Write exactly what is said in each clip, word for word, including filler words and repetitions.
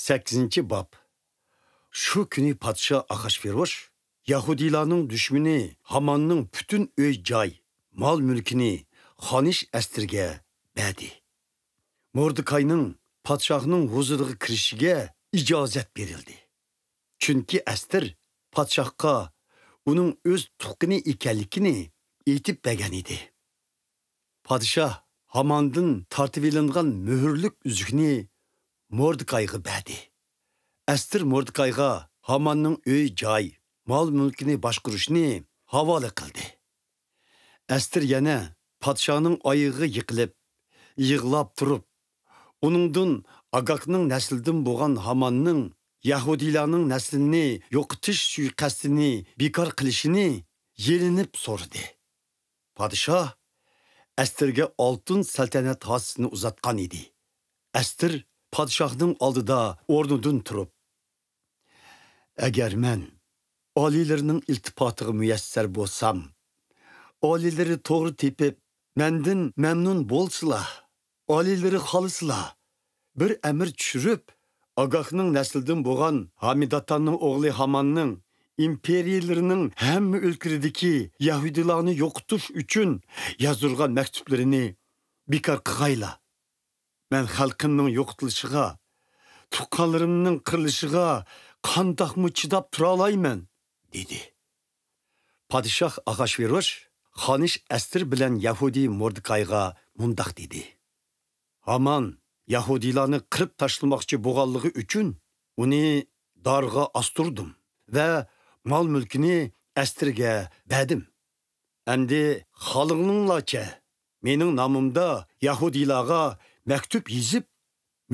سەككىزىنچى باب. شۇ كۈنى پادىشاھ ئاخاشۋىروش يەھۇدىيلارنىڭ دۈشمىنى ھاماننىڭ پۈتۈن ئۆي-جاي، مال-مۈلكىنى خانىش ئەستىرگە بەردى. موردېكاينىڭ پادىشاھنىڭ ھۇزۇرىغا كىرىشىگە ئىجازەت بېرىلدى. چۈنكى ئەستىر پادىشاھقا ئۇنىڭ ئۆز تۇغقىنى ئىكەنلىكىنى ئېيتىپ بەرگەن ئىدى. پادىشاھ ھاماندىن تارتىۋېلىنغان مۆھۈرلۈك ئۈزۈكنى موردېكايغا بەردى. ئەستىر موردېكايغا ھاماننىڭ ئۆي-جاي، مال-مۈلكىنى باشقۇرۇشنى ھاۋالە قىلدى. ئەستىر يەنە پادىشاھنىڭ ئايىغىغا يىقىلىپ، يىغلاپ تۇرۇپ، ئۇنىڭدىن ئاگاگنىڭ نەسلىدىن بولغان ھاماننىڭ يەھۇدىيلارنىڭ نەسلىنى يوقىتىش سۇيىقەستىنى بىكار قىلىشىنى يېلىنىپ سورىدى. پادىشاھ ئەستىرگە ئالتۇن سەلتەنەت ھاسىسىنى ئۇزاتقان ئىدى. ئەستىر پادىشاھنىڭ ئالدىدا ئورنىدىن تۇرۇپ، ئەگەر مەن ئالىيلىرىنىڭ ئىلتىپاتىغا مۇيەسسەر بولسام، ئالىيلىرى توغرا تېپىپ، مەندىن مەمنۇن بولسىلا، ئالىيلىرى خالىسىلا، بىر ئەمىر چۈشۈرۈپ، ئاگاگنىڭ نەسلىدىن بولغان ھامىداتاننىڭ ئوغلى ھاماننىڭ ئىمپېرىيىلىرىنىڭ ھەممە ئۆلكىلىرىدىكى يەھۇدىيلارنى يوقىتىش ئۈچۈن يازدۇرغان مەكتۇپلىرىنى بىكار قىغايلا. مەن خەلقىمنىڭ يوقىتىلىشىغا، تۇغقانلىرىمنىڭ قىرىلىشىغا قانداقمۇ چىداپ تۇرالايمەن؟ دېدى. پادىشاھ ئاخاشۋىروش خانىش ئەستىر بىلەن يەھۇدىي موردېكايغا مۇنداق دېدى: ھامان يەھۇدىيلارنى قىرىپ تاشلىماقچى بولغانلىقى ئۈچۈن ئۇنى دارغا ئاستۇردۇم ۋە مال-مۈلكىنى ئەستىرگە بەردىم. ئەمدى خالىغىنىڭلارچە مېنىڭ نامىمدا يەھۇدىيلارغا مەكتۇپ يېزىپ،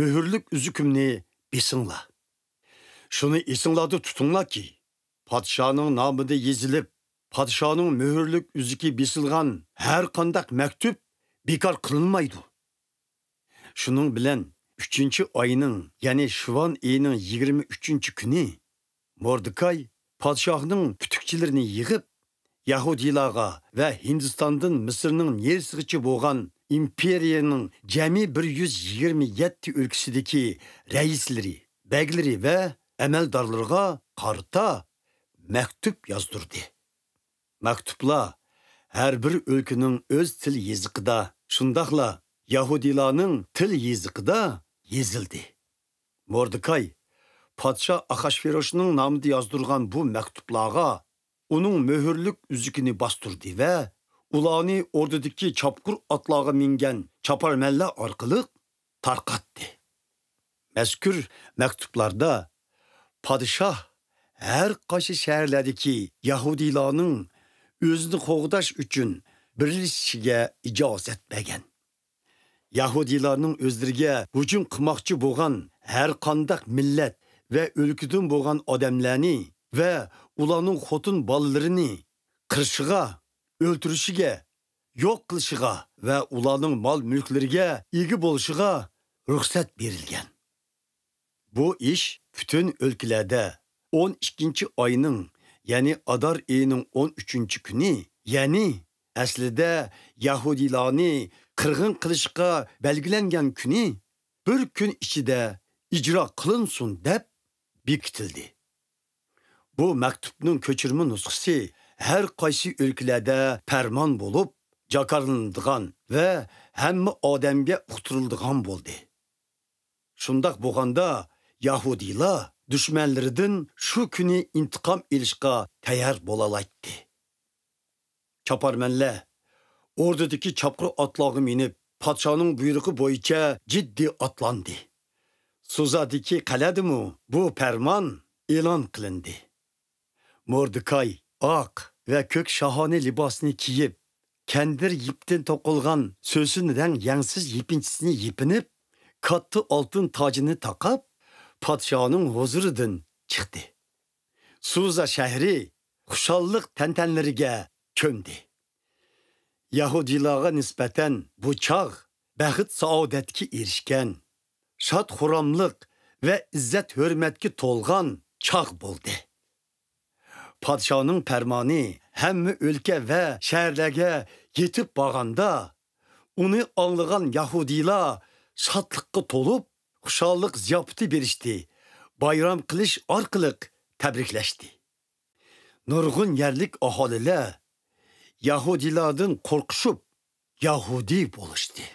مۆھۈرلۈك ئۈزۈكۈمنى بېسىڭلار. شۇنى ئېسىڭلاردا تۇتۇڭلاركى، پادىشاھنىڭ نامىدا يېزىلىپ، پادىشاھنىڭ مۆھۈرلۈك ئۈزۈكى بېسىلغان ھەر قانداق مەكتۇپ بىكار قىلىنمايدۇ. شۇنىڭ بىلەن ئۈچىنچى ئاينىڭ، يەنى شۇۋان ئېيىنىڭ يىگىرمە ئۈچىنچى كۈنى موردېكاي پادىشاھنىڭ پۈتۈكچىلىرىنى يىغىپ، يەھۇدىيلارغا ۋە ھىندىستاندىن مىسىرنىڭ نېرىسىغىچە بولغان ئىمپېرىيەنىڭ جەمئىي بىر يۈز يىگىرمە يەتتە ئۆلكىسىدىكى رەئىسلىرى، بەگلىرى ۋە ئەمەلدارلىرىغا قارىتا مەكتۇپ يازدۇردى. مەكتۇپلار ھەر بىر ئۆلكىنىڭ ئۆز تىل يېزىقىدا، شۇنداقلا يەھۇدىيلارنىڭ تىل يېزىقىدا يېزىلدى. موردېكاي پادىشاھ ئاخاشۋىروشنىڭ نامىدا يازدۇرغان بۇ مەكتۇپلارغا ئۇنىڭ مۆھۈرلۈك ئۈزۈكىنى باستۇردى ۋە ئۇلارنى ئوردىدىكى چاپقۇر ئاتلارغا مىنگەن چاپارمەنلەر ئارقىلىق تارقاتتى. مەزكۇر مەكتۇپلاردا پادىشاھ ھەر قايسى شەھەرلەردىكى يەھۇدىيلارنىڭ ئۆزىنى قوغداش ئۈچۈن بىرلىشىشىگە ئىجازەت بەرگەن. يەھۇدىيلارنىڭ ئۆزلىرىگە ھۇجۇم قىلماقچى بولغان ھەر قانداق مىللەت ۋە ئۆلكىدىن بولغان ئادەملەرنى ۋە ئۇلارنىڭ خوتۇن بالىلىرىنى قىرىشىغا، ئۆلتۈرۈشىگە، يوق قىلىشىغا ۋە ئۇلارنىڭ مال مۈلۈكلىرىگە ئىگە بولۇشىغا رۇخسەت بېرىلگەن. بۇ ئىش پۈتۈن ئۆلكىلەردە ئون ئىككىنچى ئاينىڭ، يەنى ئادار ئېيىنىڭ ئون ئۈچىنچى كۈنى، يەنى ئەسلىدە يەھۇدىيلارنى قىرغىن قىلىشقا بەلگىلەنگەن كۈنى بىر كۈن ئىچىدە ئىجرا قىلىنسۇن دەپ بېكىتىلدى. بۇ مەكتۇپنىڭ كۆچۈرمە نۇسخىسى ھەر قايسى ئۆلكىلەردە پەرمان بولۇپ جاكارلىنىدىغان ۋە ھەممە ئادەمگە ئۇقتۇرۇلىدىغان بولدى. شۇنداق بولغاندا، يەھۇدىيلار دۈشمەنلىرىدىن شۇ كۈنى ئىنتىقام ئېلىشقا تەييار بولالايتتى. چاپارمەنلەر ئوردىدىكى چاپقۇر ئاتلارغا مىنىپ، پادىشاھنىڭ بۇيرۇقى بويىچە جىددىي ئاتلاندى. سۇزادىكى قەلئەدىمۇ بۇ پەرمان ئېلان قىلىندى. موردېكاي ئاق ۋە كۆك شاھانە لىباسىنى كىيىپ، كەندىر يىپتىن توقۇلغان سۆسۈن رەڭ يەڭسىز يېپىنچىسىنى يېپىنىپ، كاتتا ئالتۇن تاجىنى تاقاپ، پادىشاھنىڭ ھۇزۇرىدىن چىقتى. سۇزا شەھىرى خۇشاللىق تەنتەنىلىرىگە چۆمدى. يەھۇدىيلارغا نىسبەتەن بۇ چاغ بەخت-سائادەتكە ئېرىشكەن، شاد-خۇراملىق ۋە ئىززەت-ھۆرمەتكە تولغان چاغ بولدى. پادىشاھنىڭ پەرمانى ھەممە ئۆلكە ۋە شەھەرلەرگە يېتىپ بارغاندا، ئۇنى ئاڭلىغان يەھۇدىيلار شادلىققا تولۇپ، خۇشاللىق زىياپىتى بېرىشتى بايرام قىلىش ئارقىلىق تەبرىكلەشتى. نۇرغۇن يەرلىك ئاھالىلەر يەھۇدىيلاردىن قورقۇشۇپ، يەھۇدىي بولۇشتى.